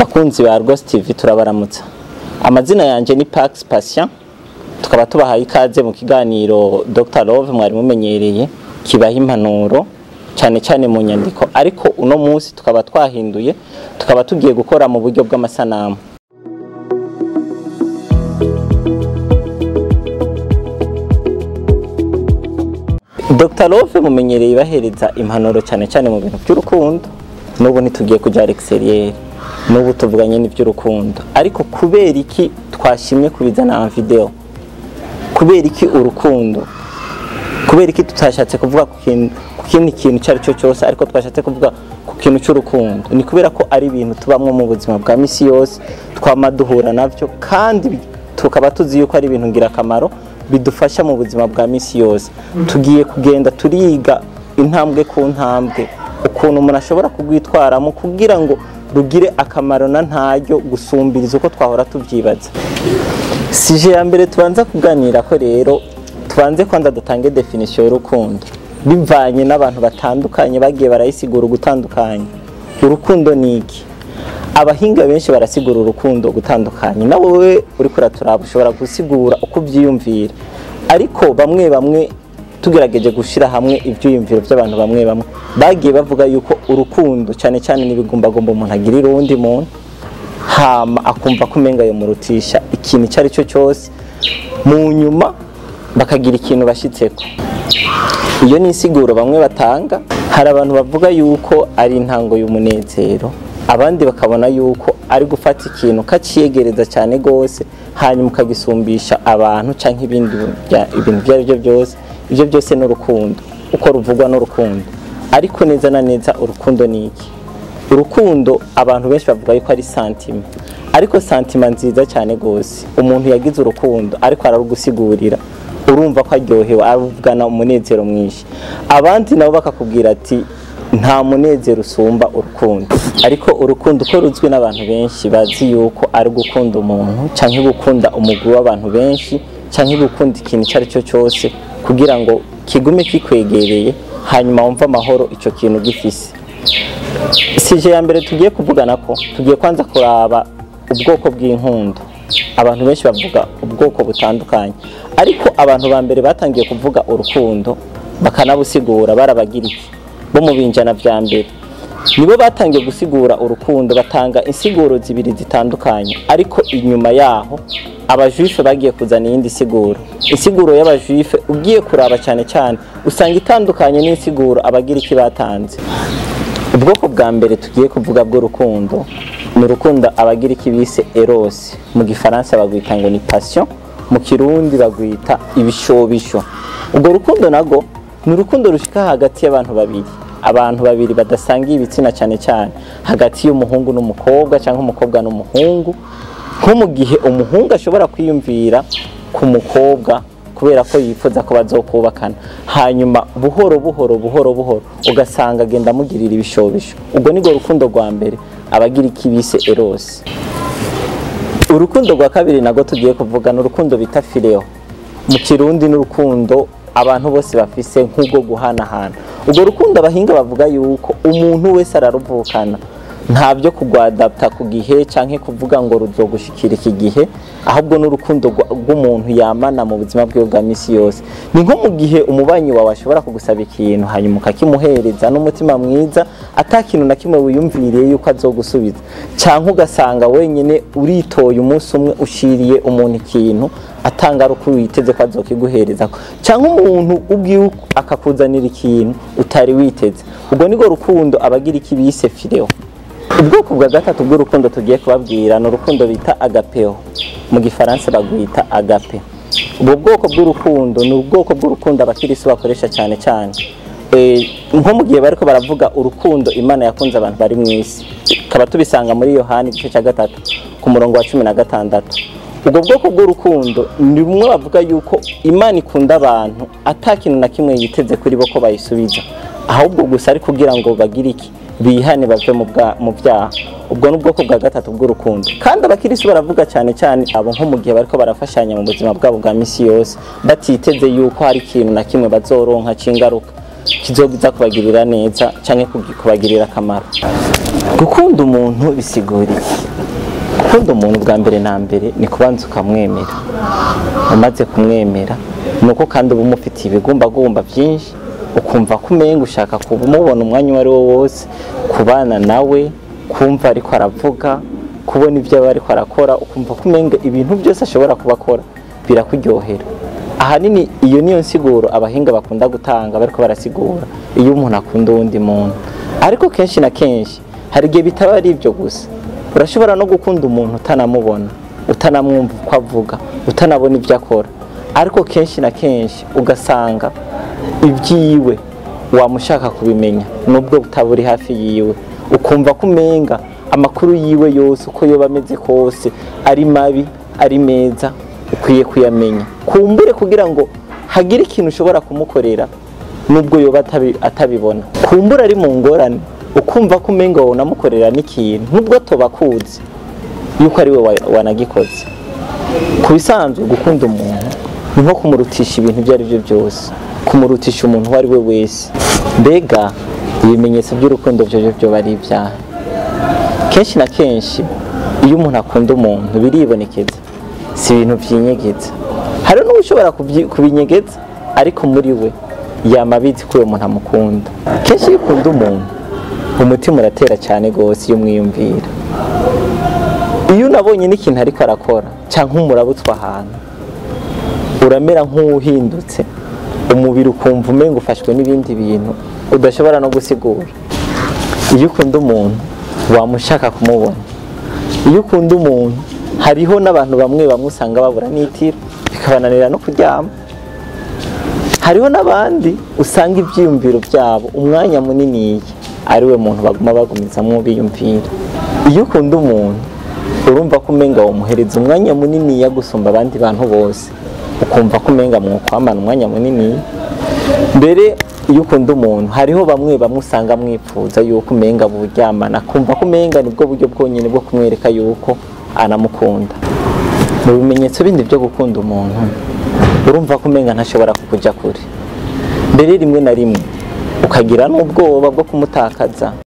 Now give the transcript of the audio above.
Bakunzi ba Argos TV, turabaramutsa. Amazina yanje ni Pax Patient, tukaba tubahaye ikaze mu kiganiro Dr Love mwari mumenyereye, kibaha impanuro cyane cyane mu nyandiko, ariko uno munsi tukaba twahinduye, tukaba tugiye gukora mu buryo bw'amasanamu. Dr Love mumenyereye bahereza impanuro cyane cyane mu bintu by'urukundo. N'ubu ntitugiye kujya exterieur, n'ubu tuvuganye n'iby'urukundo, ariko kubera iki twashimye kubizana en video? Kubera iki urukundo? Kubera iki tutashatse kuvuga ku kindi kintu cyari cyo cyose, ariko twashatse kuvuga ku kintu cy'urukundo? Ni kubera ko ari ibintu tubamwo mu buzima bwa misi yose, twama duhura navyo, kandi tukaba tuzi yuko ari ibintu ngirakamaro bidufasha mu buzima bwa misi yose. Tugiye kugenda turiga intambwe ku ntambwe ukuntu umuntu ashobora kugwitwaramo kugira ngo rugire akamaro na ntaryo gusumbiriza uko twahora tubyibaza. Sije ya mbere tubanza kuganira ko rero, tubanze kwanza dutange definition y'urukundo bivanye n'abantu batandukanye bagiye barayisigura ugutandukanye. Urukundo ni iki? Abahinga benshi barasigura urukundo gutandukanye, na wowe uri kuraturaba ushobora gusigura uko ubyiyumvira, ariko bamwe bamwe tugerageje gushira hamwe ibyiyumviro by'abantu bamwe bamwe bagiye bavuga yuko urukundo cyane cyane n'ibigumbagomba umuntu agirira uwundi muntu, hama akumva ko umenga yomurutisha ikintu icyo ari cyo cyose, mu nyuma bakagira ikintu bashitseko. Iyo ni insiguro bamwe batanga. Hari abantu bavuga yuko ari intango y'umunezero, abandi bakabona yuko ari gufata ikintu kaciyegereza cyane gose, hanyuma ukagisumbisha abantu canke ibindi ibintu ibyo ari byo byose. Ibyo byose n'urukundo uko ruvugwa n'urukundo, ariko neza na neza urukundo ni iki? Urukundo abantu benshi bavuga yuko ari sentiment, ariko sentiment nziza cyane gose. Umuntu yagize urukundo ariko ararugusigurira, urumva ko aryohewe, avugana umunezero mwinshi. Abandi nabo bakakubwira ati nta munezero usumba urukundo. Ariko urukundo uko ruzwi n'abantu benshi bazi yuko ari gukunda umuntu canke gukunda umugwi w'abantu benshi canke gukunda ikintu icyo ari cyo cyose kugira ngo kigume kikwegereye, hanyuma wumve amahoro ico kintu gifise. Sije ya mbere tugiye kuvugana ko tugiye kwanza kuraba ubwoko bw'inkundo. Abantu benshi bavuga ubwoko butandukanye, ariko abantu ba mbere batangiye kuvuga urukundo bakanabusigura barabagiriki bo mu binjana vya mbere, nibo batangiye gusigura urukundo, batanga insiguro zibiri zitandukanye. Ariko inyuma yaho abajuife bagiye kuzana iyindi siguro. Insiguro y'abajuife ugiye kuraba cyane cyane usanga itandukanye n'insiguro abagiriki batanze. Ubwoko bwa mbere tugiye kuvuga bw'urukundo ni urukundo abagiriki bise eros, mu gifaransa bagwita ngo ni passion, mu kirundi bagwita ibishobisho. Ubwo rukundo nago ni urukundo rushika hagati y'abantu babiri, abantu babiri badasangiye ibitsina, cyane cyane hagati y'umuhungu n'umukobwa cyangwa umukobwa n'umuhungu. Nko mu gihe umuhungu ashobora kwiyumvira ku mukobwa kubera ko yifuza ko bazokubakana, hanyuma buhoro buhoro buhoro buhoro ugasanga agenda amugirira ibishobisho. Ubwo nirwo rukundo rwa mbere abagiriki bise eros. Urukundo rwa kabiri nago tugiye kuvuga ni urukundo bita phileo, mu kirundi n'urukundo abantu bose bafise nk'ubwo guhanahana. Ubwo rukundo abahinga bavuga yuko umuntu wese araruvukana, nta byo kugwadapta ku gihe canke kuvuga ngo ruzogushikira iki gihe, ahubwo n'urukundo rw'umuntu yamana mu buzima bwiwe bwa misi yose. Ni nko mu gihe umubanyi wawe ashobora kugusaba ikintu hanyuma ukakimuhereza n'umutima mwiza, ata kintu na kimwe wiyumviriye yuko azogusubiza, canke ugasanga wenyine uritoye umunsi umwe ushiriye umuntu ikintu atanga uko witeze ko azokiguhereza, canke umuntu ubwiwe akakuzanira ikintu utari witeze. Ubwo nirwo rukundo abagiriki bise phileo. Ubwoko bwa gatatu bw'urukundo tugiye kubabwira ni urukundo bita agapeo, mu gifaransa bagwita agape. Ubwo bwoko bw'urukundo ni ubwoko bw'urukundo abakirisu bakoresha cyane cyane nko mu gihe bariko baravuga urukundo Imana yakunze abantu bari mu isi, tukaba tubisanga muri Yohani igice cya 3 ku murongo wa 16. Ubwo bwoko bw'urukundo ni bumwe bavuga yuko Imana ikunda abantu ata kintu na kimwe yiteze kuri bo ko bayisubiza, ahubwo gusa ari kugira ngo bagire iki? Bihane bave mu byaha. Ubwo ni ubwoko bwa gatatu bw'urukundo. Kandi abakirisu baravuga cyane cyane abo nko mu gihe bariko barafashanya mu buzima bwabo bwa misi yose, batiteze yuko hari ikintu na kimwe bazoronka c'ingaruka kizogiza kubagirira neza canke kubagirira akamaro. Gukunda umuntu bisigura iki? Gukunda umuntu bwa mbere na mbere ni kubanza ukamwemera. Umaze kumwemera ni uko kandi uba umufitiye ibigumbagumba byinshi, ukumva ko umenga ushaka kumubona umwanya uwo ari wo wose, kubana nawe, kumva ariko aravuga, kubona ibyo aba ariko arakora, ukumva ko umenga ibintu byose ashobora kuba akora birakuryohera. Ahanini iyo niyo nsiguro abahinga bakunda gutanga bariko barasigura iyo umuntu akunda uwundi muntu. Ariko kenshi na kenshi hari igihe bitaba ari ibyo gusa. Urashobora no gukunda umuntu utanamubona, utanamwumva uko avuga, utanabona ibyo akora. Ariko kenshi na kenshi ugasanga ibyiwe wamushaka kubimenya nubwo utaba uri hafi yiwe, ukumva ko umenga amakuru yiwe yose uko yoba ameze kose, ari mabi ari meza, ukwiye kuyamenya. Kumbure kugira ngo hagire ikintu ushobora kumukorera nubwo yoba atabibona. Kumbure ari mu ngorane, ukumva ko umenga wonamukorera n'ikintu nubwo atoba akuzi yuko ari we wanagikoze. Ku bisanzwe gukunda umuntu ni nko kumurutisha ibintu ibyo ari byo byose, kumurutisha umuntu uwo ari we wese. Mbega ibimenyetso by'urukundo byo byoba ari ibyaha? Kenshi na kenshi iyo umuntu akunda umuntu biribonekeza, si ibintu vyinyegeza. Hari n'ushobora kubinyegeza, ariko muri we yama abizi ko uwo muntu amukunda. Kenshi iyo ukunda umuntu umutima uratera cyane gose iyo umwiyumvira. Iyo unabonye n'ikintu ariko arakora canke umurabutswa ahantu, uramera nk'uwuhindutse, umubiri ukumva umenga ufashwe n'ibindi bintu udashobora no gusigura. Iyo ukunda umuntu wamushaka kumubona. Iyo ukunda umuntu hariho n'abantu bamwe bamwe usanga babura n'itiro bikabananira no kuryama. Hariho n'abandi usanga ivyiyumviro byabo umwanya munini ari we muntu baguma bagumizamwo biyumvira. Iyo ukunda umuntu urumva ko umenga womuhereza umwanya munini ya gusumba abandi bantu bose, ukumva ko umenga mwokwamana umwanya munini. Mbere iyo ukunda umuntu hariho bamwe bamwe usanga mwipfuza yuko umenga buryamana, akumva ko umenga nibwo buryo bwonyene bwo kumwereka yuko anamukunda. Mu bimenyetso bindi byo gukunda umuntu urumva ko umenga ntashobora kukuja kure, mbere rimwe na rimwe ukagira n'ubwoba bwo kumutakaza.